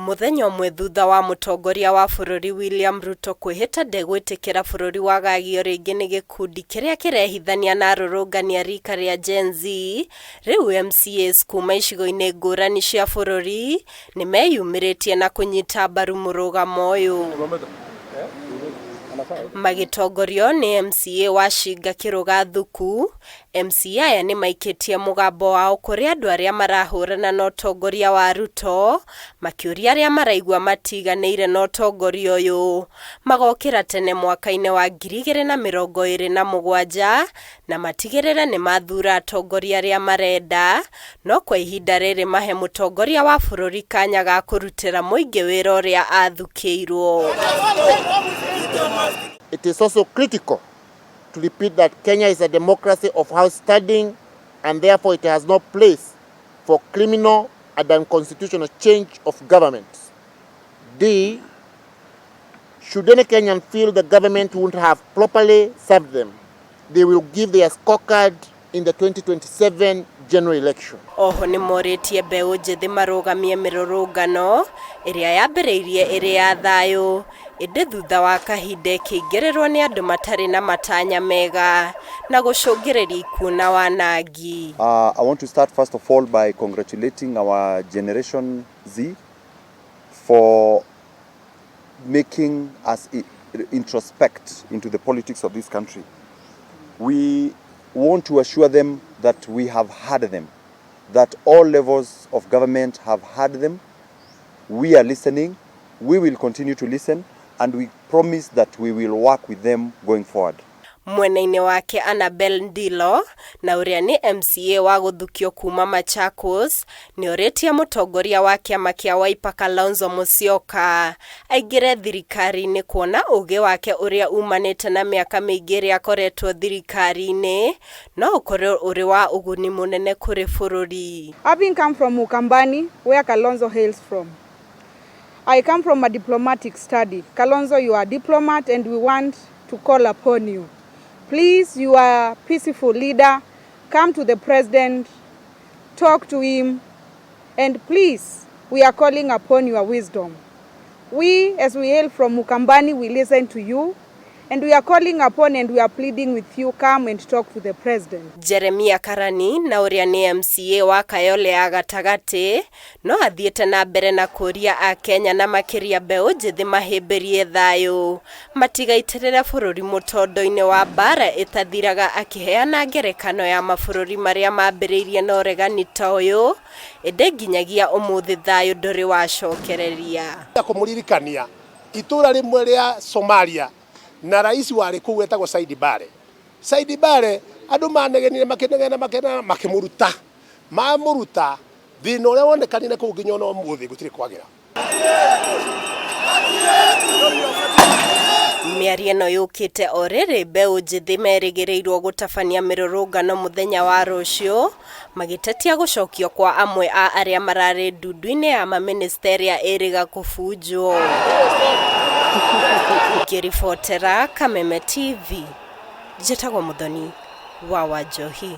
Mũthenya ũmwe thutha wa mũtongoria wa bũrũri William Ruto kwĩhĩta ndegwĩtĩkĩra bũrũri wagagio rĩngĩ nĩ gĩkundi kĩrĩa kĩrehithania na arũrũngani a rika rĩa Gen-Z, rĩu MCAs kuma icigo-inĩ ngũrani cia bũrũri nĩ meyumĩrĩtie na kũnyita mbaru mũrũgamo ũyũ. Magĩtongorio nĩ MCA wa Shinga Kĩrũga Thuku, MCA aya nĩ maikĩtie mũgambo wao kũrĩ andũ arĩa marahũrana na ũtongoria wa Ruto, makĩũria arĩa maraigua matiganĩire na ũtongoria ũyũ magokĩra tene mwaka-inĩ wa 2027 na matigĩrĩre nĩ mathuura atongoria arĩa marenda, no kwa ihinda rĩrĩ mahe mũtongoria wa bũrũri kanya ga kũrutĩra mũingĩ wĩra ũrĩa athukĩirwo. It is also critical to repeat that Kenya is a democracy of high standing and therefore it has no place for criminal and unconstitutional change of government. D. Should any Kenyan feel the government wouldn't have properly served them, they will give their scorecard in the 2027 general election. Oho nĩ morĩtie mbeũ njĩthĩ marũgamie mĩrũrũngano ĩrĩa yambĩrĩirie ĩrĩ ya thayũ ĩndĩ thutha wa kahinda ĩkĩingĩrĩrwo nĩ andũ matarĩ na matanya mega na gũcũngĩrĩria ikuũ na wanangi. I want to start first of all by congratulating our Generation Z for making us introspect into the politics of this country. We want to assure them that we have heard them, that all levels of government have heard them. We are listening, we will continue to listen, and we promise that we will work with them going forward. Mwena-inĩ wake Annabel Ndilo na ũrĩa nĩ MCA wa gũthukio kuma Machakos nĩ orĩtie mũtongoria wa kĩama kĩa Wiper Kalonzo Musyoka aingĩre thirikari-inĩ kuona ũgĩ wake ũrĩa umanĩte na mĩaka mĩingĩ ĩrĩa akoretwo thirikari-inĩ no ũkorwo ũrĩ wa ũguni mũnene kũrĩ bũrũri. Having come from Ukambani, where Kalonzo hails from, I come from a diplomatic study. Kalonzo, you are a diplomat and we want to call upon you. Please, you are a peaceful leader. Come to the president, talk to him, and please, we are calling upon your wisdom. We, as we hail from Ukambani, we listen to you, and we are calling upon and we are pleading with you, come and talk to the president. Jeremia Karani na ũrĩa nĩ MCA wa Kayole ya gatagatĩ no athiĩte na mbere na kũria akenya na makĩria mbeũ njĩthĩ mahĩmbĩrie thayũ matigaitĩrĩre bũrũri mũtondo-inĩ wa mbara ĩtathiraga akĩheana ngerekano ya mabũrũri marĩa mambĩrĩirie na ũregani ta ũyũ ĩndĩ nginyagia ũmũthĩ thayũ ndũrĩ wacokereria. Kũmũririkania itũra rĩmwe rĩa Somalia na rais warĩ kũu wetagwo Said Barre. Said Barre andũ manegenire makĩnegena makĩnegena makĩmũruta mamũruta thĩna ũrĩa wonekanire kũu nginya ona ũmũthĩ gũtirĩ kwagĩra. Mĩario ĩno yũkĩte o rĩrĩ mbeũ njĩthĩ merĩgĩrĩirwo gũtabania mĩrũrũngano mũthenya wa rũciũ magĩtetia gũcokio kwa amwe a arĩa mararĩ ndundu-inĩ ya mamĩnĩsta ĩrĩa ĩrĩga kũbunjwo. Ngĩribotera Kameme TV, njĩtagwo Mũthoni wa Wanjohi.